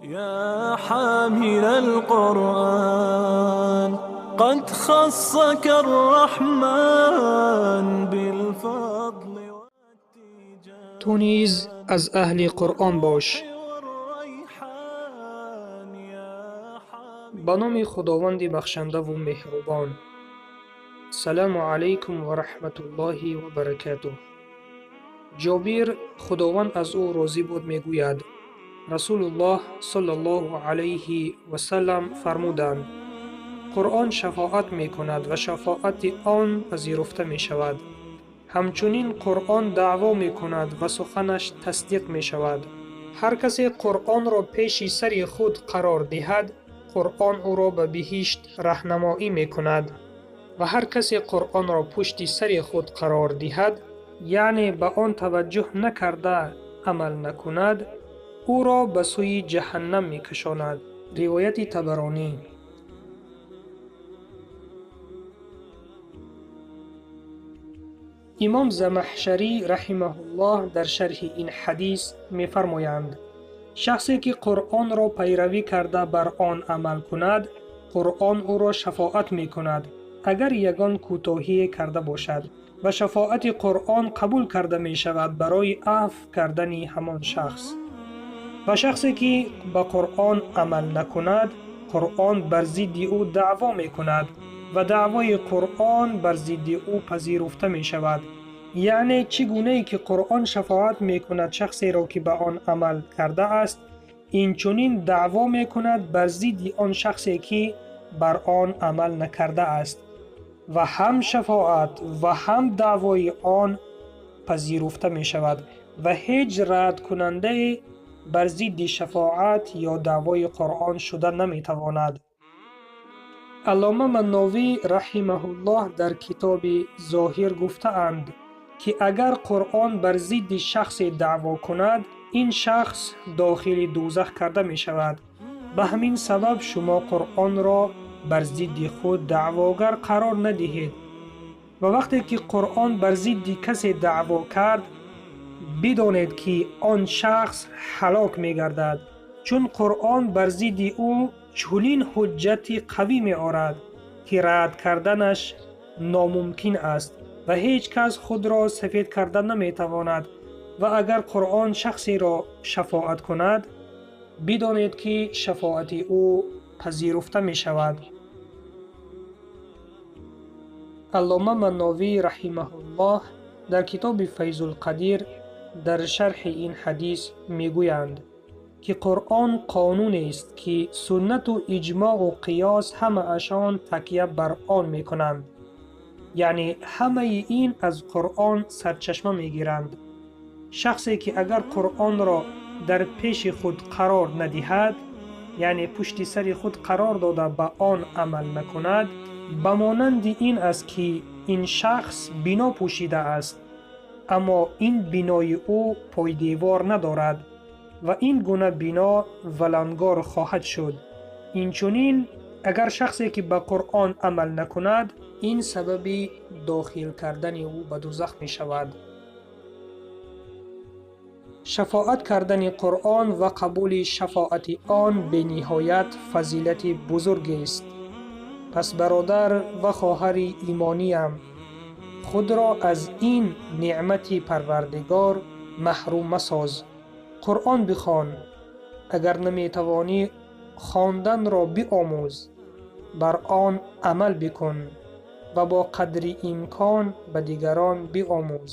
يا حامل القرآن قد خصك الرحمن بالفضل والتيجان Ту низ аз аҳли Қуръон бош. والريحان يا حامل Ба номи Худованди бахшандаву меҳрубон. Саламу алайкум ва раҳматуллоҳи ва баракатуҳ. Ҷобир, Худованд аз ӯ розӣ буд, мегӯяд: Расулуллоҳ саллаллоҳу алайҳи васаллам фармуданд: Қуръон шафоат мекунад ва шафоати он пазируфта мешавад. Ҳамчунин Қуръон даъво мекунад ва суханаш тасдиқ мешавад. Ҳар касе Қуръонро пеши сари худ қарор диҳад, Қуръон ӯро ба биҳишт раҳнамоӣ мекунад ва ҳар касе Қуръонро пушти сари худ қарор диҳад, яъне ба он таваҷҷӯҳ накарда амал накунад, ӯро ба сӯи ҷаҳаннам мекашонад. Ривояти Табаронӣ. Имом Замахшарӣ раҳимаҳуллоҳ дар шарҳи ин ҳадис мефармоянд: шахсе ки Қуръонро пайравӣ карда бар он амал кунад, Қуръон ӯро шафоат мекунад, агар ягон кӯтоҳие карда бошад, ва шафоати Қуръон қабул карда мешавад барои афв кардани ҳамон шахс. Ва шахсе ки ба Қуръон амал накунад, Қуръон бар зидди ӯ даъво мекунад ва даъвои Қуръон бар зидди ӯ пазируфта мешавад. Яъне чӣ гунае ки Қуръон шафоат мекунад шахсеро ки ба он амал кардааст, инчунин даъво мекунад бар зидди он шахсе ки бар он амал накардааст ва ҳам шафоат ва ҳам даъвои он пазируфта мешавад ва ҳеҷ радкунандае бар зидди шафоат ё даъвои Қуръон шуда наметавонад. Аллома Манновӣ раҳимаҳуллоҳ дар китоби Зоҳир гуфтаанд, ки агар Қуръон бар зидди шахсе даъво кунад, ин шахс дохили дӯзах карда мешавад. Ба ҳамин сабаб шумо Қуръонро бар зидди худ даъвогар қарор надиҳед. Ва вақте ки Қуръон бар зидди касе даъво кард, бидонед ки он шахс ҳалок мегардад, чун Қуръон бар зидди ӯ чунин ҳуҷҷати қавӣ меорад, ки рад карданаш номумкин аст ва ҳеҷ кас худро сафед карда наметавонад. Ва агар Қуръон шахсеро шафоат кунад, бидонед ки шафоати ӯ пазируфта мешавад. Аллома Манновӣ раҳимаҳуллоҳ дар китоби Файзулқадир дар шарҳи ин ҳадис мегӯянд, ки Қуръон қонунест ки суннату иҷмоъу қиёс ҳамаашон такя бар он мекунанд. Яъне ҳамаи ин аз Қуръон сарчашма мегиранд. Шахсе ки агар Қуръонро дар пеши худ қарор надиҳад, яъне пушти сари худ қарор дода ба он амал накунад, ба монанди ин аст ки ин шахс бино пӯшидааст, аммо ин бинои ӯ пойдевор надорад ва ин гуна бино валангор хоҳад шуд. Инчунин агар шахсе ки ба Қуръон амал накунад, ин сабаби дохил кардани ӯ ба дӯзах мешавад. Шафоат кардани Қуръон ва қабули шафоати он бениҳоят фазилати бузургест. Пас бародар ва хоҳари имониям, худро аз ин неъмати Парвардигор маҳрум масоз. Қуръон бихон, агар наметавонӣ хонданро биомӯз, бар он амал бикун ва бо қадри имкон ба дигарон биомӯз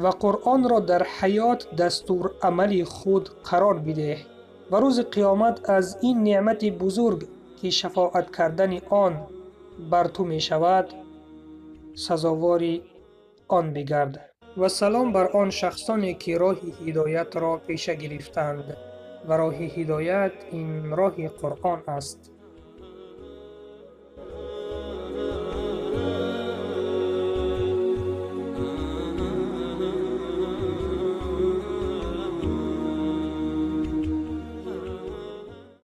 ва Қуръонро дар ҳаёт дастурамали худ қарор бидеҳ ва рӯзи қиёмат аз ин неъмати бузург ки шафоат кардани он бар ту мешавад, сазовори он бигард. Ва салом бар он шахсоне ки роҳи ҳидоятро пеша гирифтанд ва роҳи ҳидоят ин роҳи Қуръон аст.